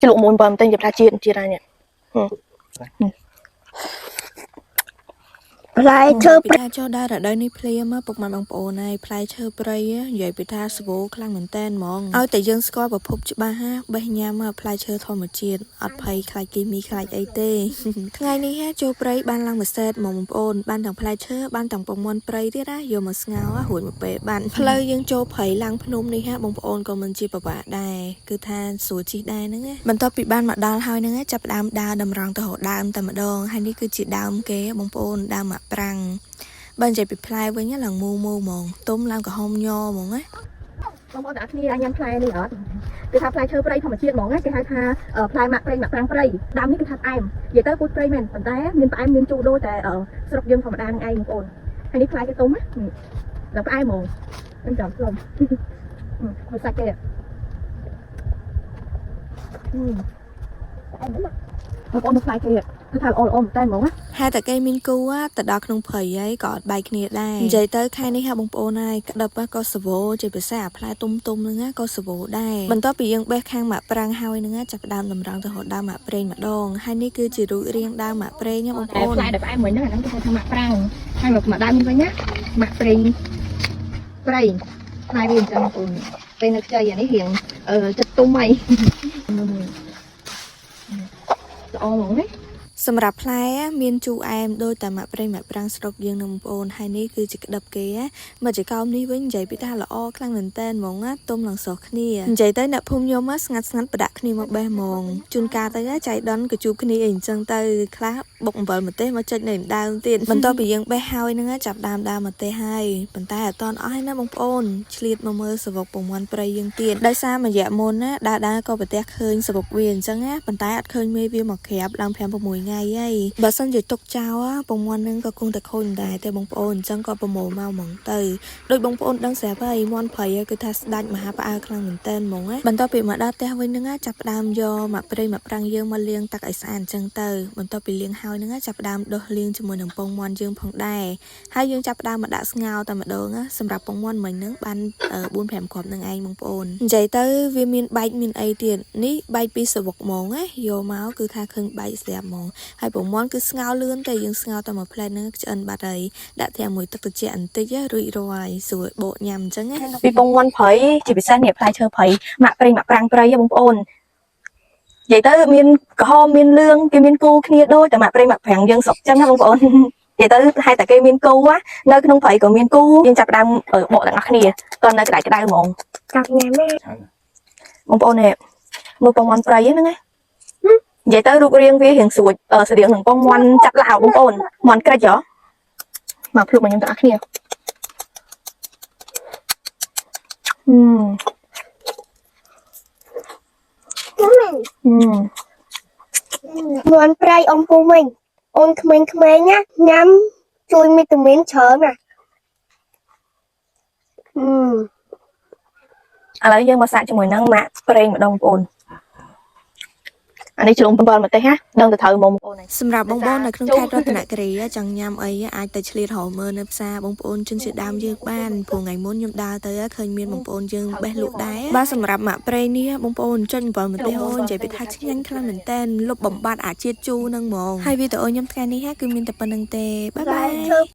ជ្លក់មួយអំបិលបន្តិចនិយាយថាជាតិជាតិហើយនេះ ផ្លែឈើ ពីថាចូលដល់រដូវនេះភ្លាមពុកម៉ែបងប្អូនហើយផ្លែឈើព្រៃនិយាយពីថាស្វោខ្លាំងមែនតែនហ្មងឲ្យតែយើងស្គាល់ប្រភពច្បាស់ហាបេះញ៉ាំផ្លែឈើធម្មជាតិអត់ភ័យខ្លាចគីមីខ្លាចអីទេ ថ្ងៃនេះហាចូលព្រៃបានឡើងមួយសេតហ្មងបងប្អូនបានទាំងផ្លែឈើបានទាំងពងមាន់ព្រៃទៀតណាយកមកស្ងោររួចមកពេលបានផ្លូវយើងចូលព្រៃឡើងភ្នំនេះហាបងប្អូនក៏មិនជាពិបាកដែរគឺថាស្រួលជិះដែរហ្នឹងណាបន្ទាប់ពីបានមកដល់ហើយហ្នឹងចាប់ផ្ដើមដើរតម្រង់ទៅរកដើមតែម្ដងហើយនេះគឺជាដើមគេបងប្អូនដើមមាក់ប្រាំងបើនិយាយពីផ្លែវិញឡើងមូមូហ្មងទុំឡើងក្រហមញហ្មងណា បងប្អូនទាំងអស់គ្នាអាចញ៉ាំផ្លែនេះអត់គឺថាផ្លែឈើព្រៃធម្មជាតិហ្មងណាគេហៅថាផ្លែមាក់ព្រៃមាក់ប្រាំងព្រៃដើមនេះគឺថាផ្អែមនិយាយទៅពូជព្រៃមែនប៉ុន្តែមានផ្អែមមានជូរដូចតែស្រុកយើងធម្មតានឹងឯងបងប្អូនហើយនេះផ្លែគេទុំណាដល់ផ្អែមហ្មងខ្ញុំចាំស្លុំមើលសាច់គេបងប្អូនមើលផ្លែគេគឺថាល្អល្អមែនតើហ្មងណា ហេតុតែគេមានគូទៅដល់ក្នុងព្រៃហើយក៏អត់បែកគ្នាដែរនិយាយទៅខែនេះហាបងប្អូនហើយក្តឹបក៏សវោជាពិសេសអាផ្លែទុំទុំហ្នឹងក៏សវោដែរបន្ទាប់ពីយើងបេះខាងមាក់ប្រាំងហើយហ្នឹងចាប់ផ្ដើមតម្រង់ទៅរកដើមមាក់ប្រេងម្ដងហើយនេះគឺជារូបរាងដើមមាក់ប្រេងណាបងប្អូន ផ្លែដែលផ្អែមមួយហ្នឹងអាហ្នឹងគេហៅថាមាក់ប្រាំងហើយមកមកដើមនេះវិញណាមាក់ប្រេងព្រៃផ្លែវាអញ្ចឹងបងប្អូនពេលនៅខ្ចីអានេះរៀងអឺចិត្តទុំហីល្អហ្មងណា សម្រាប់ផ្លែមានជូរអែមដូចតែមាក់ប្រេងមាក់ប្រាំងស្រុកយើងនឹងបងប្អូនហើយនេះគឺជាក្តឹបគេមកជាកោមនេះវិញនិយាយពីថាល្អខ្លាំងមែនតើហ្មងណាទុំឡើងសោះគ្នានិយាយទៅអ្នកភូមិខ្ញុំស្ងាត់ស្ងាត់ប្រដាក់គ្នាមកបេះហ្មងជួនកាលទៅចៃដន្យក៏ជួបគ្នាអីអញ្ចឹងទៅខ្លះបុកអំបិលម្ទេសមកចុចនៅដើមទៀតបន្ទាប់ពីយើងបេះហើយហ្នឹងចាប់ដើមដើមម្ទេសហើយប៉ុន្តែអត់តន់អស់ហើយណាបងប្អូនឆ្លៀតមកមើលសវកពងមាន់ព្រៃយើងទៀតដោយសារមួយរយៈមុនណាដើរដើរក៏ប្រទះឃើញសវកវាអញ្ចឹងណាប៉ុន្តែអត់ឃើញមេវាមកក្រាបឡើង5 6ថ្ងៃហើយបើសិនជាទុកចោលពងមាន់នឹងក៏គង់តែខូចមិនដែរទេបងប្អូនអញ្ចឹងក៏ប្រមូលមកហ្មងទៅដូចបងប្អូនដឹងស្រាប់ហើយមាន់ព្រៃគឺថាស្ដាច់មហាផ្អើលខ្លាំងមែនតើហ្មងណាបន្ទាប់ពីមកដល់ផ្ទះវិញហ្នឹងចាប់ផ្ដើមយកមកព្រៃមកប្រាំងយើងមកលាងទឹកឲ្យស្អាតអញ្ចឹងទៅបន្ទាប់ពីលាងហើយហ្នឹងចាប់ផ្ដើមដុសលាងជាមួយនឹងពងមាន់យើងផងដែរហើយយើងចាប់ផ្ដើមមកដាក់ស្ងោរតែម្ដងណាសម្រាប់ពងមាន់មិញហ្នឹងបាន4 5គ្រាប់នឹងឯងបងប្អូននិយាយទៅវាមានបែកមានអីទៀតនេះបែកពីសវុកហ្មងណាយកមកគឺថាឃើញបែកស្រាប់ហ្មងហើយពងមាន់គឺស្ងោរលឿនតែយើងស្ងោរតែមួយផ្លែហ្នឹងឆ្អិនបាត់ហើយដាក់ត្រាំមួយទឹកត្រជាក់បន្តិចរួចរាល់ហើយស្រួលបកញ៉ាំអញ្ចឹងណា ពីពងមាន់ព្រៃជាពិសេសនេះផ្លែឈើព្រៃមាក់ព្រៃមាក់ប្រាំងព្រៃហ៎បងប្អូននិយាយទៅមានក្រហមមានលឿងគេមានគូគ្នាដូចតែមាក់ព្រៃមាក់ប្រាំងយើងស្រុកចឹងណាបងប្អូននិយាយទៅហេតុតែគេមានគូនៅក្នុងព្រៃក៏មានគូយើងចាប់ផ្ដើមបកទាំងអស់គ្នាតនៅក្តៅក្តៅហ្មង កាប់ញ៉ាំណា បងប្អូននេះមើលពងមាន់ព្រៃហ្នឹងណានិយាយទៅរូបរាងវារៀងស្រួចស្រៀងនឹងពងមាន់ចាប់ឡាវបងប្អូនមាន់ក្រិចហ៎មកភ្លុកមកខ្ញុំទាំងអស់គ្នាហឹមហឹម មាន់ព្រៃអ៊ំពូវិញអូនក្មេងៗណាញ៉ាំជួយវីតាមីនច្រើនណាអឺ ឥឡូវយើងមកសាកជាមួយនឹងម៉ាក់ប្រេងម្ដងបងប្អូនអានេះជ្រុំ7ម្ទេសណាដឹងទៅត្រូវហ្មងបងប្អូន សម្រាប់បងប្អូននៅក្នុងខេត្តរតនគិរីចង់ញ៉ាំអីអាចទៅឆ្លៀតរកមើលនៅផ្សារបងប្អូនជនជាតិដើមយើងបានព្រោះថ្ងៃមុនខ្ញុំដើរទៅឃើញមានបងប្អូនយើងបេះលក់ដែរបាទសម្រាប់មាក់ប្រេងនេះបងប្អូនចុចអំបិលម្ទេសអូននិយាយពីថាឆ្ងាញ់ខ្លាំងមែនតើលុបបំបត្តិអាជាតិជូរនឹងហ្មងហើយវីដេអូខ្ញុំថ្ងៃនេះគឺមានតែប៉ុណ្្នឹងទេបាយបាយ ឈើ